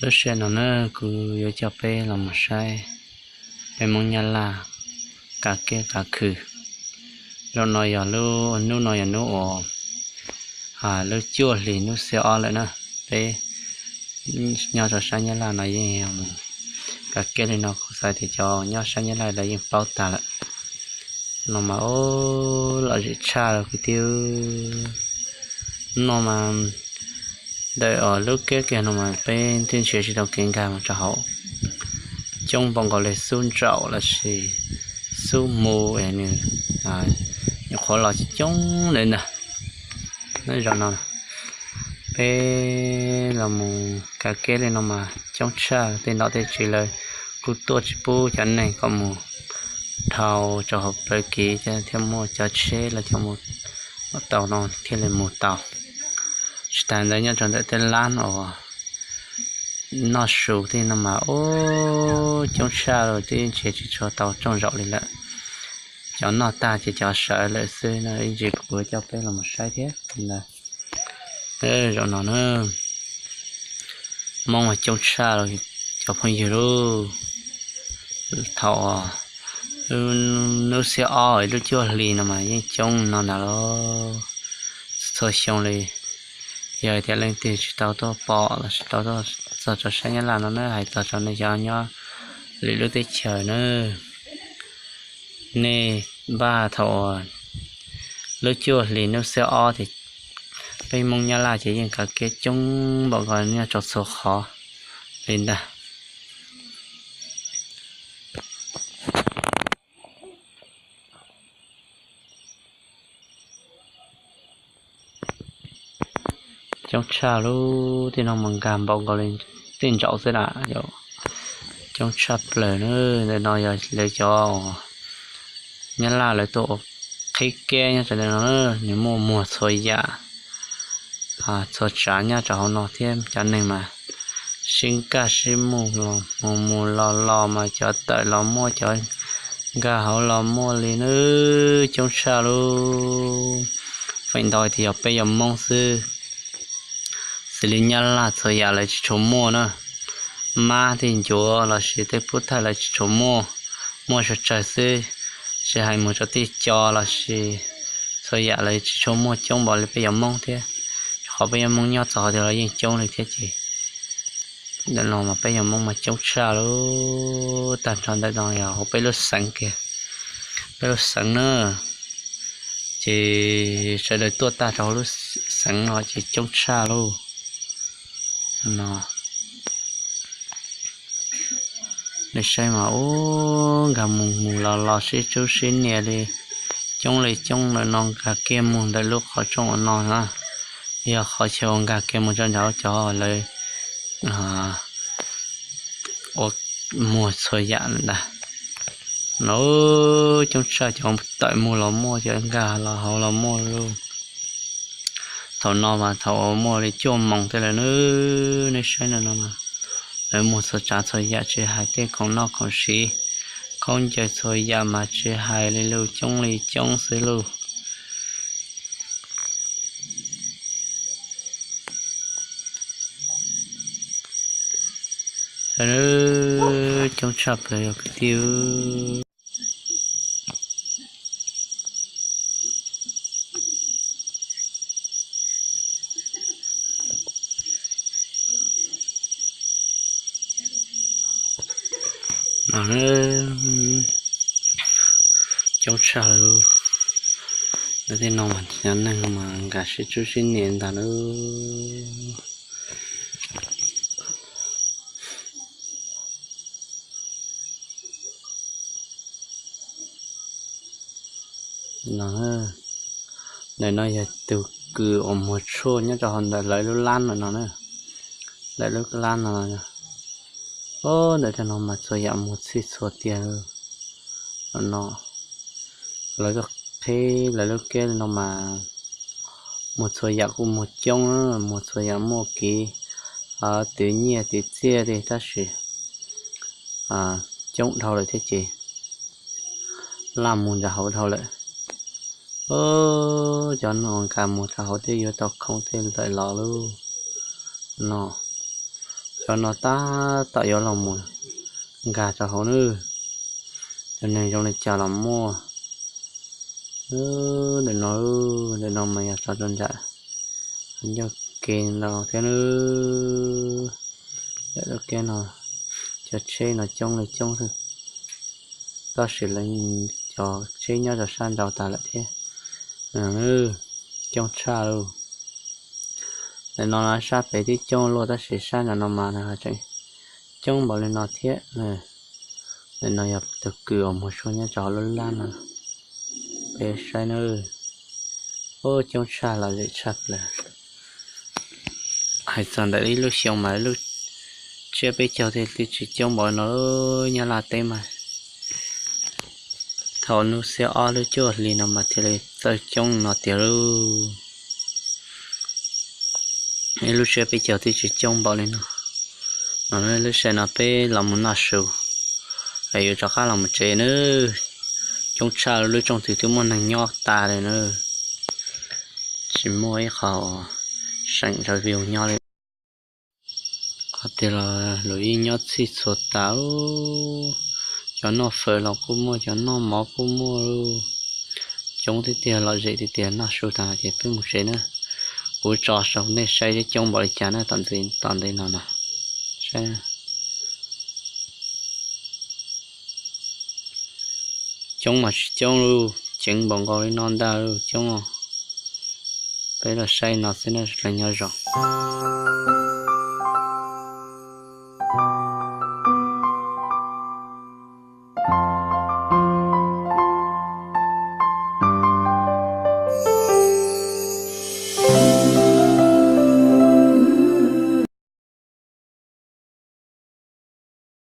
Lub sij hawm no na kuv yuav coj peb los mus saib peb Hmoob Nyab Laj kav kiab kav khw. Zaum no yog lub, hnub no yog hnub uas lub cuaj hlis hnub xiab ob lawm na. Peb nyob rau sab Nyab Laj no yeej yog mus kav kiab li no, kuv xav tias cov nyob sab Nyab Laj lawv yeej paub tag lawm. No mas ub, lom zem tshaj kwv tij. No mas ntawm lub kiab kiag no mas peb twb nrhiav tsis tau kev nkag mus rau hauv. Coob npaum nkaus li xub ntsaum lossis xub mu es nws nyuam qhuav los coob coob li ntag. Zaum no peb los mus kav kiab li no mas coob tshaj, tej nom tej tswv lawv kuj tuaj tsis pub cov neeg kom mus dhau rau hauv plawv kev thiab, muaj cov tsheb los coj mus tau no thiaj li mus tau. Tsis tas ntawd nyob rau ntawm tej lab uas noj su tej no mas ub, coob tshaj li, twb nrhiav tsis tshua tau rooj zaum li lawm. Cov noj tag ces cov sawv lawm xwb no, ib ntsis kuv coj peb los mus saib thiab. Zaum no na, Hmoob mas coob tshaj li cov phooj ywg lauj. Thaum hnub xiab ob lub cuaj hlis no mas yeej coob no ntag lauj. Txhua xyoo li, yog tias leej twg tsis tau tuaj pom los tsis tau tuaj txog rau sab Nyab Laj no na, hais txog rau nej cov nyob lwm lub teb chaws na, nej npaj thaum lub cuaj hlis hnub xiab ob ces peb Hmoob Nyab Laj ces yeej kav kiab coob npaum nkaus nyob rau txhua qhov li ntag. Coob tshaj lub, tej no mas nkag npaum nkaus li tej ntsaum xwb na. Coob tshaj plaws na. Ntawm no yog lawv cov Nyab Laj lawv tuaj ua qhib keb nyob rau ntawm no, nws muaj muag txhua yam, txhua tsav nyob rau hauv no thiab. Cov neeg mas sib nkag sib muag mus mus los los mas cov tawm los muaj, cov nkag hauv los muaj li na. Coob tshaj lub. Feem ntau tias yog peb yog Hmoob xwb, xws li Nyab Laj txhua yam lawv tsis tshua muaj na. Mab tej ncuav lossis tej pub thawj lawv tsis tshua muaj, muaj tsawg tsawg xwb. Tsis hais mus rau tej co lossis txhua yam lawv tsis tshua muaj coob npaum li peb yog Hmoob thiab. Qhov peb yog Hmoob nyob txog hauv twg los yeej coob li thiab ces ntawm no mas peb yog Hmoob mas coob tshaj lub. Tag nrho ntawm no yog hauv peb lub xeev kiag, peb lub xeev na. Ces sawv daws tuaj tag rau hauv lub xeev no ces coob tshaj lauj. No nej saib mas ub, nkag mus mus los los sib tsub sib nias li, coob li coob ntawm no nkag kiag mus ntawm lub qhov rooj ua no na. Yog qhov chaw uas nkag kiag mus rau nraud cov lawv ua muag txhua yam lawm ntag. No coob tshaj, cov tawm mus los muaj, cov nkag los hauv los muaj lauj. Thaum no mas thaum uas muaj li cuaj moos tej lawm na, nej saib no no mas lawv muag txhua tsav txhua yam tsis hais, tej khoom noj khoom siv, khaub ncaws txhua yam mas tsis hais li lauj, coob li coob xwb lauj. Coob tshaj plaws yog kwv tij. No, coob tshaj lawm. Ntawm tej no mas cov neeg mas nkag sib tsub sib nias ntag lauj. No, ntawm no yog tus kws uas muag tshuaj nyob rau hauv ntawm lawv lub lab no no na. Lawv lub lab no, o, ntawm no mas txhua yam muag txhij txhua tiag. No, lawv tuaj qhib lawv lub keb no mas muag txhua yam kuj muag coob, muag txhua yam muaj kev twv nyiaj twv txiaj li tab sis coob dhau lawm thiab ces laj mus nram hauv dhau lawm. Cov no nkag mus rau hauv twb yuav tau khoom tej ntawm los lauj. No, Cov no tab tom yuav los mus nkag rau hauv nawb. Cov neeg zoo li cas los muaj. Ntawm no, ntawm no mas yog tso rau nram ncauj ke no thiab nawb. Ntawm lub keb no, cov tsheb no coob li coob xwb, tab sis lawv cov tsheb nyob rau sab nraud tas lawm thiab. Coob tshaj lauj. Ntawm no sab pem twb coob luaj tab sis sab nram no mas tseem coob npaum li no thiab. Ntawm no yog tus kws uas muag tshuaj nyob rau hauv lub lab no, peb saib nawb. Ub, coob tshaj, lom zem tshaj plaws. Hais txog ntawm ib lub xyoo mas lub tsiab peb caug thiaj li tsis coob npaum no, Nyab Laj teb mas thaum hnub xiab ob lub cuaj hli no mas thiaj li txawj coob no tiag lauj. Ib lub tsiab peb caug twb tsis coob npaum li no. No lub sij hawm no peb los mus noj su, es yuav rov qab los mus tsev nawb. Coob tshaj, lub tsooj twg twb muaj neeg nyob tas li nawb. Tsis muaj ib qho seem rau view nyob li. Qhov tiag los luag yeej nyob txhij txhua tas. Cov noj fawm los kuj muaj, cov noj mov kuj muaj lauj. Coob tiag tiag, lom zem tiag tiag, noj su tas ces peb mus tsev na. Kuv tso rau nej saib coob npaum li cas na, tom ntej no na. Saib, coob mas tsis coob lauj, ceev npaum nkaus li no ntag lauj, coob. Peb los saib no xwb na, sawv daws nyob zoo.